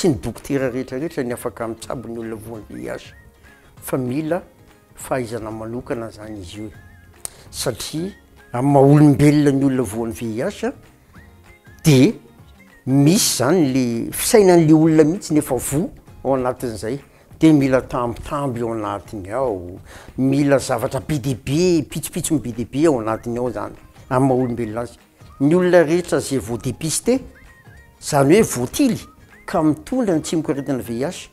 Tsy ny dokotera rehetra rehetra ny afaka mitsabo ny olona voan'ny VIH fa mila fahaizana manokana zany izy io e. Satria amin'ny maha olombelona ny olona voan'ny VIH de misy zany le fisainan'le olona mihitsy ny efa voa ao anatin'izay de mila tambitamby ao anatiny ao, mila zavatra be dia be, pitsopitsony be dia be ao anatiny ao zany amin'ny maha olombelona azy. Ny olona rehetra zay vao dépisté, zany hoe voatily ka mitondra ny tsimokaretina VIH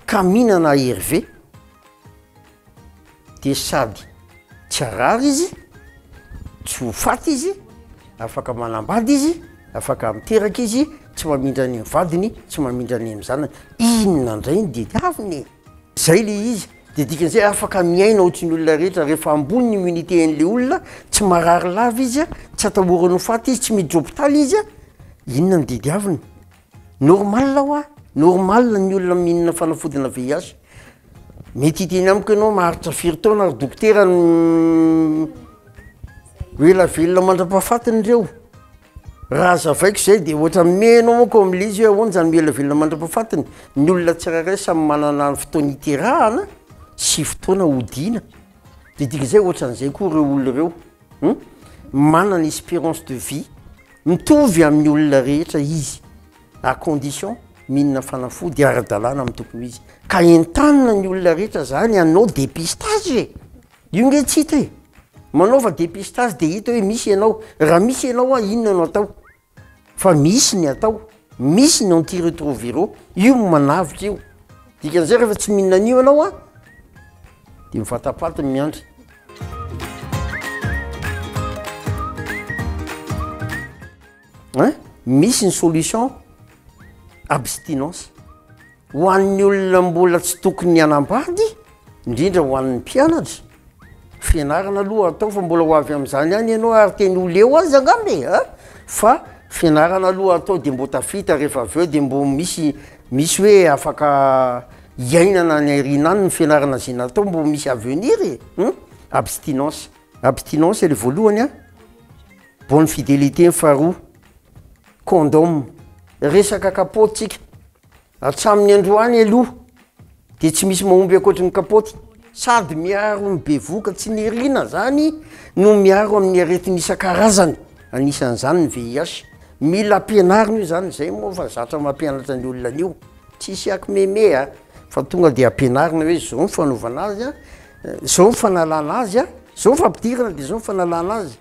ka mihinana ARV de sady tsy harary izy, tsy ho faty izy, afaka manambady izy, afaka miteraka izy, tsy mamindra any amin'ny vadiny, tsy mamindra any amin'ny zanany, inona indray no diadiaviny e? Zay le izy, de dikan'izay afaka miaina ohatry ny olona rehetra, rehefa ambony ny immunité an'le olona, tsy marary lava izy a, tsy atahorana ho faty izy, tsy miditra hopitaly izy a, inona no diadiaviny? Normal hoa, normal ny olona mihinana fanafodina VIH, mety hiteny amiko ianao maharitra firy taona ry dokotera no ho ela velona mandra-pahafatiny ireo. Raha azavaiko izay dia ohatran'ny mino manko amin'ilay izy hoe ahoana izany mila velona mandra-pahafatiny. Ny olona tsirairay samy manana ny fotoana iterahana sy fotoana hodiana. Dia dikan'izay ohatran'izay koa ireo olona ireo. Hum? Manana espérance de vie mitovy amin'ny olona rehetra izy à condition mihinana fanafody ara-dalàna amin'ny tokony ho izy. Ka entanina ny olona rehetra izany hanao dépistage e! Io nge tsy hita e! Manaova dépistage de hita hoe misy ianao, raha misy ianao an inona no atao? Fa misy ny atao, misy ny antiretroviraux, io no manavotra io, dikan'izay rehefa tsy mihinana an'io ianao an de mivatapaty ny miandry. Ein, misy ny solution abstinence. Ho an'ny olona mbola tsy tokony hanambady, indrindra ho an'ny mpianatra, fianarana aloha atao fa mbola ho avy amin'izany ihany ianao ary teny ho leo aza angamba e a! Fa fianarana aloha atao de mbô tafita rehefa avy eo de mbô misy misy hoe afaka iainana any aoriana any ny fianarana zay natao mbô misy avenir e, hum! Abstinence, abstinence le voalohany a, bonne fidélité ny faharoa, condom, resaka kapaoty tsika. Hatramin'ny androany aloha dia tsy misy mahomby ankoatry ny kapaoty. Sady miaro ny bevohoka tsy nirina zany no miaro amin'ny aretina isan-karazany, anisan'izany ny VIH. Mila ampianarina io zany, zay moa fa zatra mampianatra ny olona an'io. Tsisy akmeme a, fa tonga dia ampianarina hoe zao ny fanaovana azy a, zao ny fanalana azy a, zao ny fampidirana dia zao ny fanalana azy.